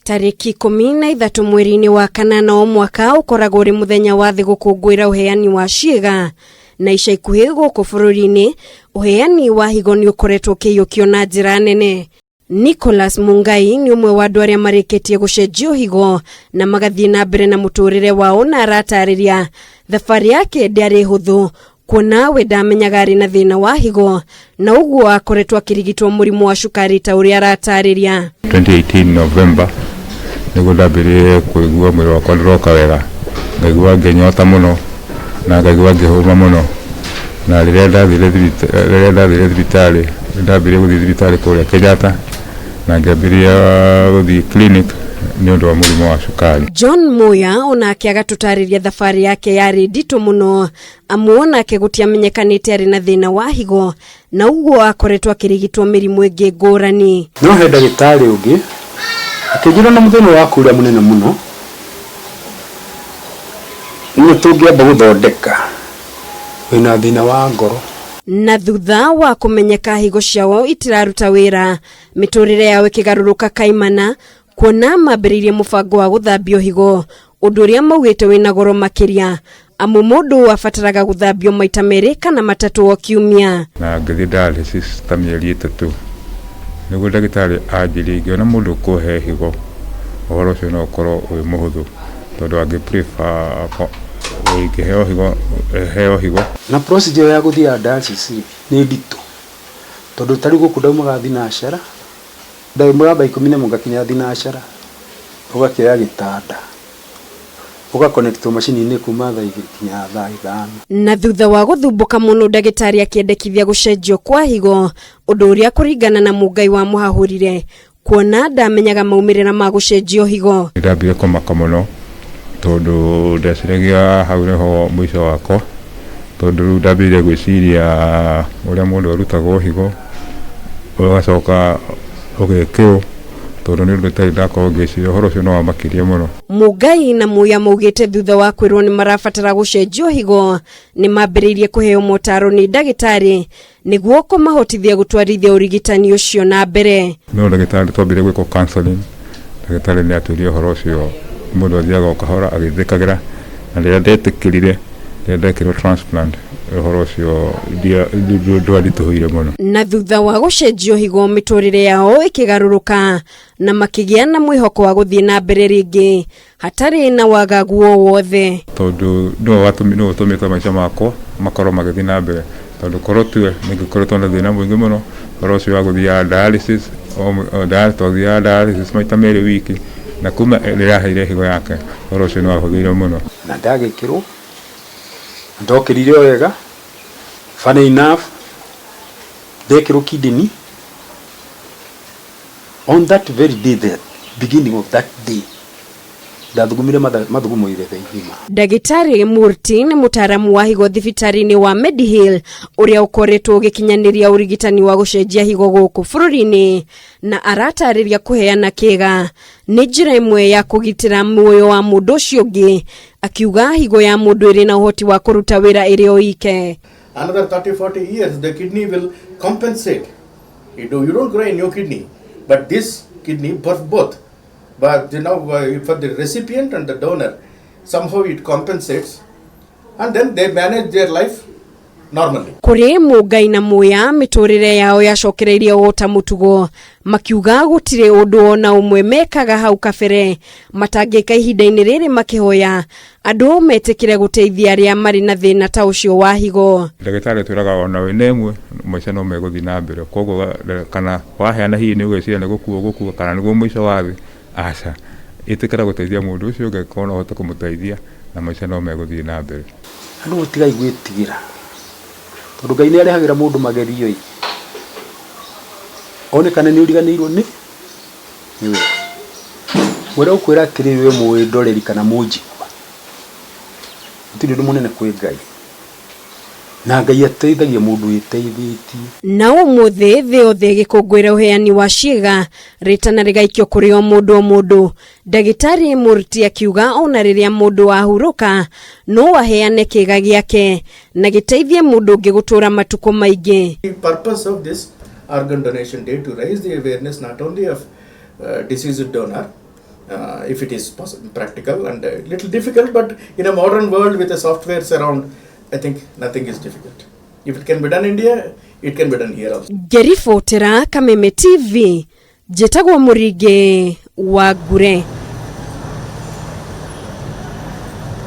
Tarĩki 13 mweri-inĩ wa kanana o mwaka ũkoragwo ũrĩ mũthenya wa thĩ gũkũngũĩra ũheani wa ciĩga, na ica ikuhĩ gũkũ bũrũri-inĩ ũheani wa higo nĩ ũkoretwo ũkĩiyũkio na njĩra nene. Nicholas Mungai nĩ ũmwe wa andũ arĩa marĩkĩtie gũcenjio higo na magathiĩ na mbere na mũtũrĩre wao, na aratarĩria thabarĩ yake ndĩarĩ hũthũ kuona we ndamenyaga arĩ na thĩna wa higo na ũguo akoretwo akĩrigitwo mũrimũ wa cukari ta ũrĩa aratarĩria. 2018 November nĩguo ndambĩrĩrie kũigua mwĩrĩ wakwa ndũroka wega, ngaigua ngĩnyota mũno na ngaigua ngĩhũma mũno. Na rĩrĩa ndathire thibitarĩ, nĩndambĩrĩrie gũthiĩ thibitarĩ kũrĩa Kenyatta na ngĩambĩrĩria gũthiĩ clinic nĩ ũndũ wa mũrimũ wa cukari. John Muya onake agatũtarĩria thabarĩ yake yarĩ nditũ mũno, amu onake gũtiamenyekanĩte arĩ na thĩna wa higo na ũguo akoretwo akĩrigitwo mĩrimũ ĩngĩ ngũrani. No he ndagĩtarĩ ũngĩ akĩnjĩra na mũthĩna waku ũrĩa mũnene mũno nĩ tũngĩamba gũthondeka wĩna thĩna wa ngoro. Na thutha wa kũmenyeka higo ciao itiraruta wĩra, mĩtũrĩre yao ĩkĩgarũrũka kaimana kuona mambĩrĩirie mũbango wa gũthambio higo, ũndũ ũrĩa maugĩte wĩna goro makĩria, amu mũndũ abataraga gũthambio maita merĩ kana matatũ o kiumia. Na ngĩthiĩ dialysis ta mĩeri 3 nĩguo ndagĩtarĩ anjĩrie ingĩona mũndũ ũkũhe higo ũhoro ũcio no ũkorwo wĩ mũhũthũ, tondũ angĩ prefer ingĩheo higo heo higo. Na procedure ya gũthiaga dialysis nĩ nditũ, tondũ ta rĩu gũkũ ndaumaga thinacara, ndaumaga thaa 11 ngakinya thinacara, ũgakĩoya gĩtanda ũgaconnectwo macini-inĩ kuma thaa 2 nginya thaa 5. Na thutha wa gũthumbũka mũno, ndagĩtarĩ akĩendekithia gũcenjio kwa higo, ũndũ ũrĩa kũringana na Mũngai wa mũhahũrire kuona ndamenyaga maumĩrĩra ma gũcenjio higo. Nĩndambire kũmaka mũno, tondũ ndeciragia hau nĩho mũico wakwa, tondũ rĩu ndambĩrĩirie gwĩciria ũrĩa mũndũ arutagwo higo ũgacoka ũgekĩrwo, tondũ nĩ ũndũ itarĩ ndakorwo ngĩciria. Ũhoro ũcio nĩ wamakirie mũno. Mũngai na Muya maugĩte thutha wa kwĩrwo nĩ marabatara gũcenjio higo, nĩ mambĩrĩirie kũheo motaro nĩ ndagĩtarĩ nĩguo kũmahotithia gũtwarithia ũrigitani ũcio na mbere. No ndagĩtarĩ twambire gwĩkwo counseling, ndagĩtarĩ nĩ atwĩrire ũhoro ũcio mũndũ athiaga o kahora agĩthĩkagĩra, na rĩrĩa ndetĩkĩrire, rĩrĩa ndekĩrwo transplant, ũhoro ũcio ndwanditũhĩire mũno. Na thutha wa gũcenjio higo, mĩtũrĩre yao ĩkĩgarũrũka na makĩgĩa na mwĩhoko wa gũthiĩ na mbere rĩngĩ hatarĩ na wagagu o wothe. Tondũ nĩwe ũtũmĩte maica makwa makorwo magĩthiĩ na mbere, tondũ korwo tiwe nĩngĩkoretwo na thĩna mũingĩ mũno. Ũhoro ũcio wa gũthiaga dialysis, twathiaga dialysis maita merĩ wiki, na kuma rĩrĩa aheire higo yake ũhoro ũcio nĩ wahũthĩire mũno. Na ndagĩkĩrwo ndokĩrire o wega. Funny enough, ndekĩrwo kidney on that very day, the beginning of that day, ndathugumire mathugumo irebe igima. Ndagĩtarĩ Murti nĩ mũtaaramu wa higo thibitarĩ-inĩ wa Medihill ũrĩa ũkoretwo ũgĩkinyanĩria ũrigitani wa gũcenjia higo gũkũ bũrũri-inĩ, na aratarĩria kũheana kĩga nĩ njĩra ĩmwe ya kũgitĩra muoyo wa mũndũ ũcio ũngĩ, akiuga higo ya mũndũ ĩrĩ na ũhoti wa kũruta wĩra ĩrĩ o ike. Another 30, 40 years, the kidney will compensate. You don't grow a new kidney, but this kidney birth both. But for the recipient and the donor, somehow it compensates, and then they manage their life normally. Kũrĩ Mũngai na Muya, mĩtũrĩre yao yacokereirie o ta mũtugo, makiuga gũtirĩ ũndũ ona ũmwe mekaga hau kabere matangĩka ihinda-inĩ rĩrĩ, makĩhoya andũ metĩkĩre gũteithia arĩa marĩ na thĩna ta ũcio wa higo. Ndagĩtarĩ twĩraga ona wĩna ĩmwe maica no megũthiĩ na mbere, koguo kana waheana hihi nĩ ũgwĩciria nĩ gũkua ũgũkua kana nĩguo mũico wa thĩ, aca, ĩtĩkĩra gũteithia mũndũ ũcio ũngĩ korwo no ũhote kũmũteithia na maica no megũthiĩ na mbere. Andũ mũtigai gwĩtigĩra, tondũ Ngai nĩ arehagĩra mũndũ magerio ĩ one kana nĩ ũriganĩirwo nĩ nĩwe ũrĩa ũkwĩra atĩrĩrĩ, we mũĩndoreri kana mũnjigua, gũtirĩ ũndũ mũnene kwĩ Ngai, na Ngai ateithagia mũndũ wĩteithĩtie. Na ũmũthĩ thĩ yothe ĩgĩkũngũĩra ũheani wa ciĩga, rĩtana rĩgaikio kũrĩ o mũndũ o mũndũ. Ndagĩtarĩ Murti akiuga ona rĩrĩa mũndũ ahurũka no aheane kĩga gĩake na gĩteithie mũndũ ũngĩ gũtũra matukũ maingĩ. The purpose of this organ donation day to raise the awareness not only of deceased donor, If it is practical and a little difficult, but in a modern world with the softwares around, I think nothing is difficult. If it can be done in India, it can be done here also. Ngeribotera Kameme TV, njĩtagwo Mũringe wa Ngure.